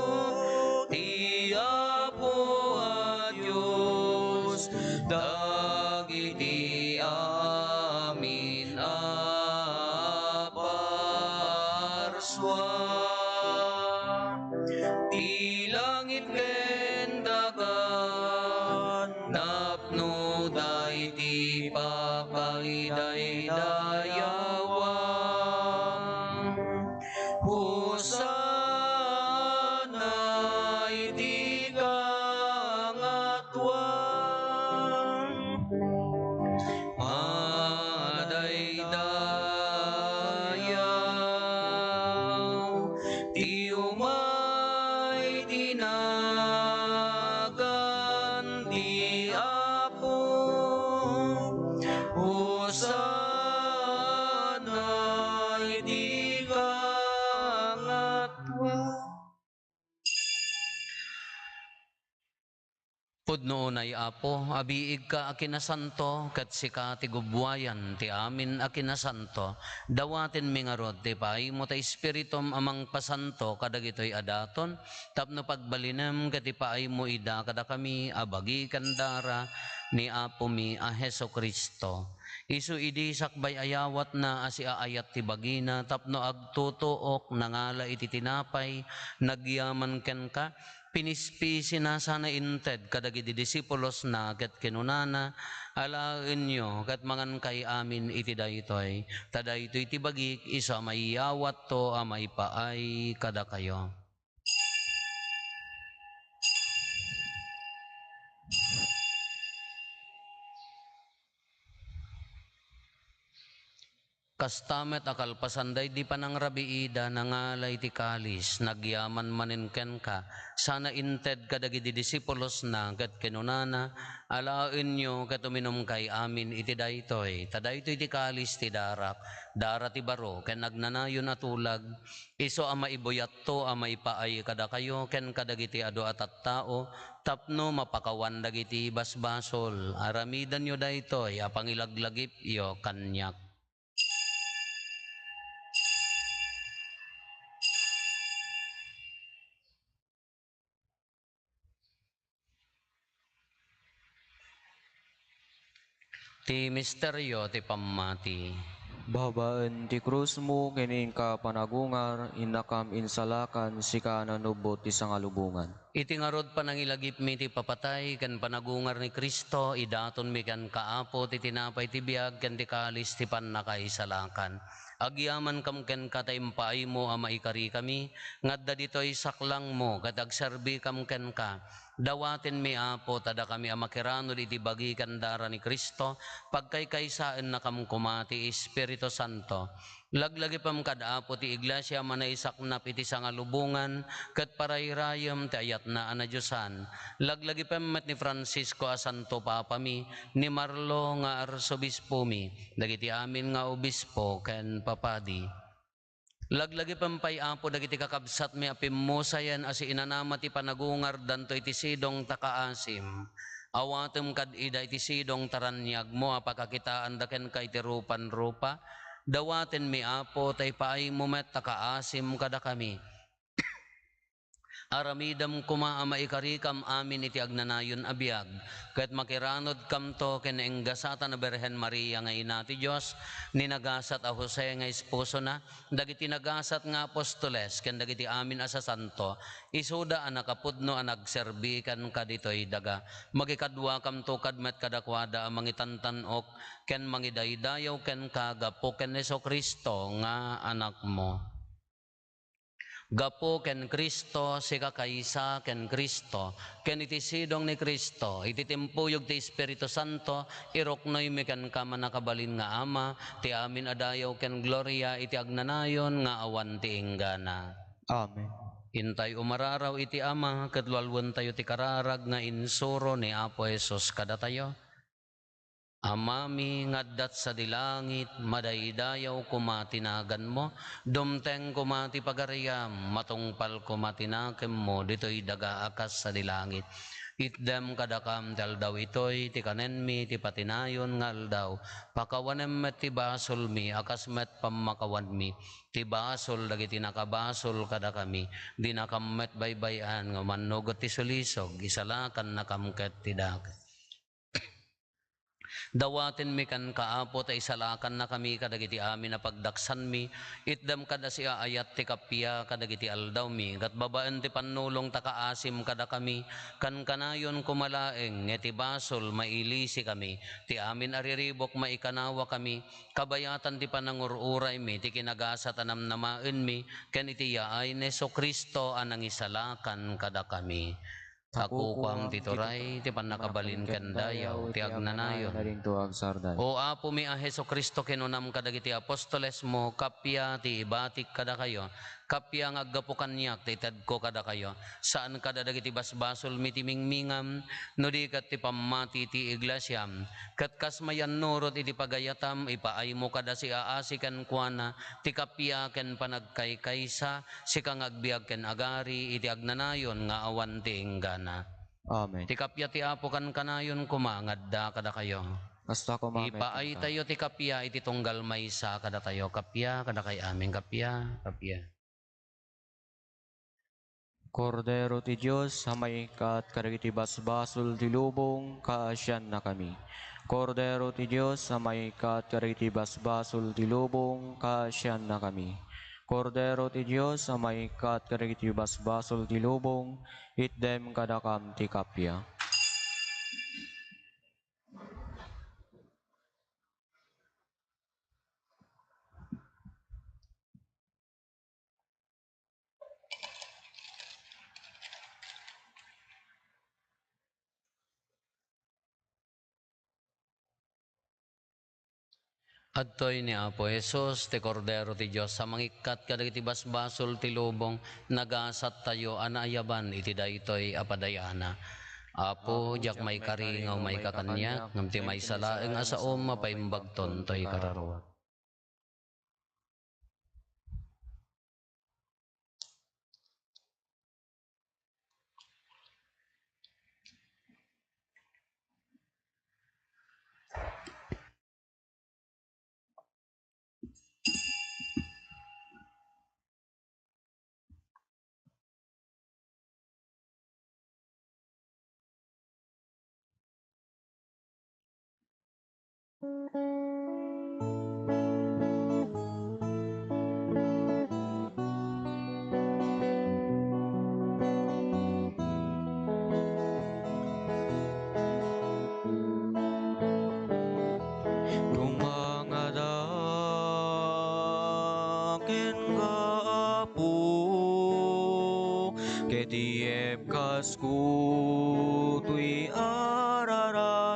ti Apo a Dios, dagiti amin a parsua. Ti langit ken daga, napnoda iti pakaidaydayawan. Hosanna iti kangatoan. Madaydayaw ti umay ti nagan ti Apo. Hosanna iti kangatoan. Pudno unay, Apo, a biigka a kinasanto, ket sika ti gubbuayan ti amin a kinasanto. Dawatenmi ngarud ti ipaaymo ti Espiritum a mangpasanto kadagitoy a daton, tapno pagbalinem ket ipaaymo ida kadakami a bagi ken dara ni Apomi a Jesu-Cristo. Isu idi sakbay ayawatna a siaayat ti bagina tapno agtutuok, nangala iti tinapay, nagyaman kenka, pinispisina sana inted kadagiti disipulosna ket kinunana, "Alaenyo ket mangankay amin iti daytoy, ta daytoy ti bagik isu a maiyawatto a maipaay kadakayo." Kasta met a kalpasan daydi panangrabiida, nangala iti kalis, nagyaman manen kenka, sana inted kadagiti disipulosna, ket kinunana, "Alaenyo ket uminumkay amin iti daytoy, ta daytoy ti kalis ti darak, dara ti baro ken agnanayon a tulag, isu a maibuyatto a maipaay kadakayo ken kadagiti adu a tattao tapno mapakawan dagiti basbasol. Aramidenyo daytoy a pangilaglagipyo kaniak." Ti misterio ti pammati. Babaen ti krusmo ken inka panagungar, innakam insalakan, sika a nanubbot ti sangalubongan. Iti ngarud panangilagipmi ti papatay ken panagungar ni Cristo, idatonmi kenka, Apo, ti tinapay ti biag ken ti kalis ti pannakaisalakan. Agyamankam kenka ta impaaymo a maikarikami nga adda ditoy saklangmo ket agserbikam kenka. Dawatenmi, Apo, ta dakami a makiranod iti bagi ken dara ni Cristo, pagkaykaysaennakam koma ti Espiritu Santo. Laglagipem kad Apo ti Iglesia a manaisaknap iti sangalubongan ket parayrayem ti ayatna a nadiosan. Laglagipem met ni Francisco a Santo Papami, ni Marlo nga Arsobispomi, dagiti amin nga obispo ken papadi. Laglagipem pay, Apo, dagiti kakabsatmi a pimmusayen a siinanama ti panagungardanto iti sidong ta kaasim. Awatem kad ida iti sidong ta raniagmo a pakakitaanda kenka iti rupan-rupa. Dawatenmi, Apo, ta ipaaymo met ta kaasim kadakami. Aramidem koma a maikarikam amin iti agnanayon a biag, ket makiranodkamto ken nainggasatan a Birhen Maria nga Ina ti Dios, ni nagasat a Jose nga esposona, dagiti nagasat nga apostoles, ken dagiti amin a sasanto, isuda a nakapudno a nagserbi kenka ditoy daga. Makikadwakamto kad met kadakuada a mangitantan-ok ken mangidaydayaw kenka gapu ken Jesu-Cristo nga Anakmo. Gapu ken Cristo, sika kaysa ken Cristo, ken iti sidong ni Cristo, iti timpuyog ti Espiritu Santo, iruknoymi kenka, mannakabalin nga Ama, ti amin a dayaw ken gloria iti agnanayon nga awan ti inggana. Amen. Intay umararaw iti Ama, ket lualuentayo ti kararag nga insuro ni Apo Jesus kadatayo. Amami nga adda sadi langit, madaydayaw koma ti naganmo, dumteng koma ti pagariam, matungpal koma ti nakemmo ditoy daga a kas sadi langit. Itdem kadakam ti aldaw itoy ti kanenmi ti patinayon nga aldaw. Pakawanem met ti basolmi a kas met pammakawanmi ti basol dagiti nakabasol kadakami. Dinakam met baybay-an nga umannugot ti sulisog, isalakannakam ket ti dakes. Dawatenmi kenka, Apo, ta isalakannakami kadagiti amin a pagdaksanmi. Itdem kad a siaayat ti kappia kadagiti aldawmi, ket babaen ti pannulong ta kaasim kadakami. Kankanayon koma laeng nga iti basol mailisikami, ti amin a riribuk maikanawakami, kabayatan ti panangur-uraymi, ti kinagasat a namnamaenmi, ken iti yaay ni Jesu-Cristo a nangisalakan kadakami. Takukuam ti turay, ti pannakabalin ken dayaw, ti agnanayon. O Apomi a Jesu-Cristo, kinunam kadagiti apostolesmo, kappia ti ibatik kadakayo, kappia nga aggapu kaniak ti itedko kadakayo, saan kada dagiti basbasolmi ti mingmingam, no di ket ti pammati ti iglesiam. Ket kas mayannurot iti pagayatam, ipaaymo kada siaasi kenkuana ti kappia ken panagkaykaysa, sika nga agbiag ken agari iti agnanayon nga awan ti inggana. Amen. Ti kappia ti Apo kankanayon koma nga adda kadakayo. Kasta koma met kenka. Ipaaytayo ti kappia iti tunggal maysa kadatayo. Kappia kadakay amin. Kappia, kappia. Kordero ti Dios a maikkat kadagiti basbasol ti lubong, kaasiannakami. Kordero ti Dios a maikkat kadagiti basbasol ti lubong, kaasiannakami. Kordero ti Dios a maikkat kadagiti basbasol ti lubong, itdem kadakam ti kappia. Adtoy ni Apo Jesus, ti Kordero ti Dios a mangikkat kadagiti basbasol ti lubong, nagasattayo a naayaban iti daytoy a padayana. Apo, diak maikari nga umayka kaniak, ngem ti maysa laeng a saom mapaimbagton toy kararuak. Tumangada kenka, Apo, ket iyebkasko toy arararawko.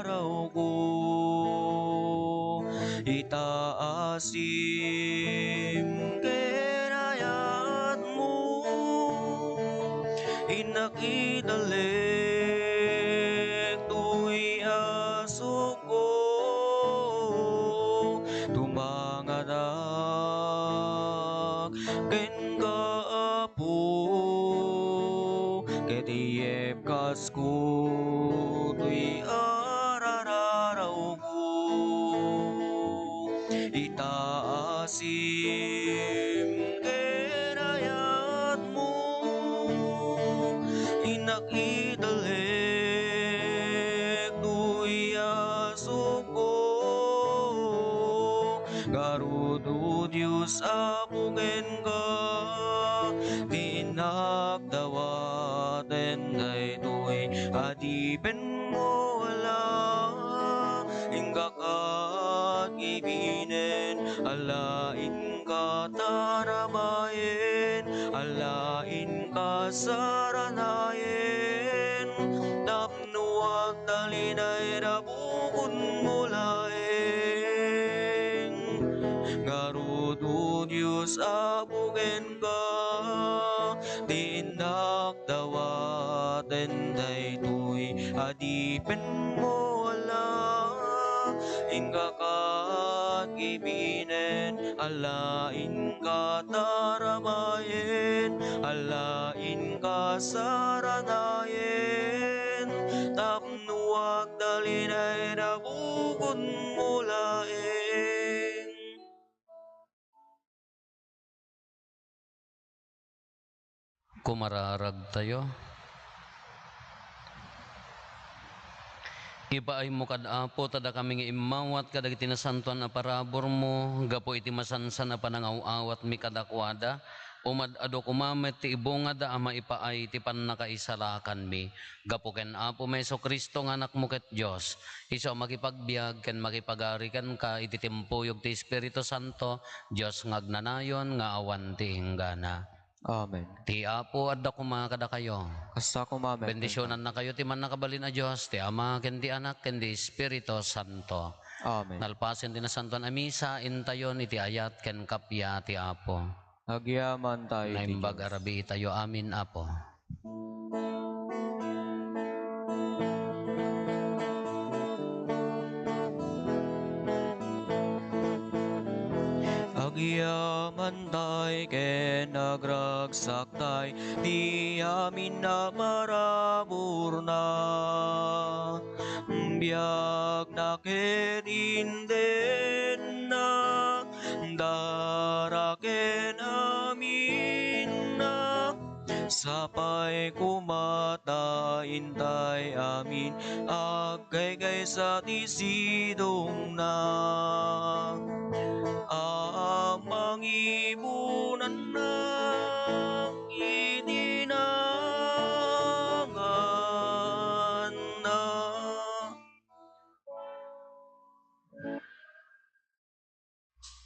Itaasim ken ayatmo, innak italek toy asukko. Tumangadak kenka, Apo, ket iyebkasko toy arararawko. Itaasim ken ayatmo, innak italek toy asukko. Ngarud, O Dios, Apo, kenka ti innak dawaten daytoy adipenmo a laeng. Inka kat gibinen a laeng kat tarabayen, a laeng kat saranayen, tapno agtalinaed a bukodmo laeng. Ngarud, O Dios, Apo, kenka ti innak dawaten daytoy adipenmo a laeng. Inka kat gibinen a laeng kat tarabayen, a laeng kat saranayen, tapno agtalinaed a bukodmo laeng. Kumararagtayo. Ipaaymo kad Apo, ta dakami nga immawat kadagiti nasantoan a paraburmo, gapu iti masansan a panangaw-awatmi kadakuada, umad-adu koma met ti ibungada a maipaay ti pannakaisalakanmi. Gapu ken Apomi Jesu-Cristo nga Anakmo ket Dios, isu a makipagbiag ken makipagari kenka iti timpuyog ti Espiritu Santo, Dios nga agnanayon nga awan ti inggana. Amen. Ti Apo adda koma kadakayo. Kasta koma met. Bendisionannakayo ti Mannakabalin a Dios, ti Ama, ken ti Anak, ken ti Espiritu Santo. Amen. Nalpasen ti Nasantoan a Misa, intayon iti ayat ken kappia ti Apo. Agyamanta iti Naimbag Dios. A rabii tayo. Amen, Apo. Agyaman tay ken agragsakta ti amin a paraburna. Biagna ket intenna, dara ken aminna, sapay koma ta intay amin agkaykaysa ti sidongna.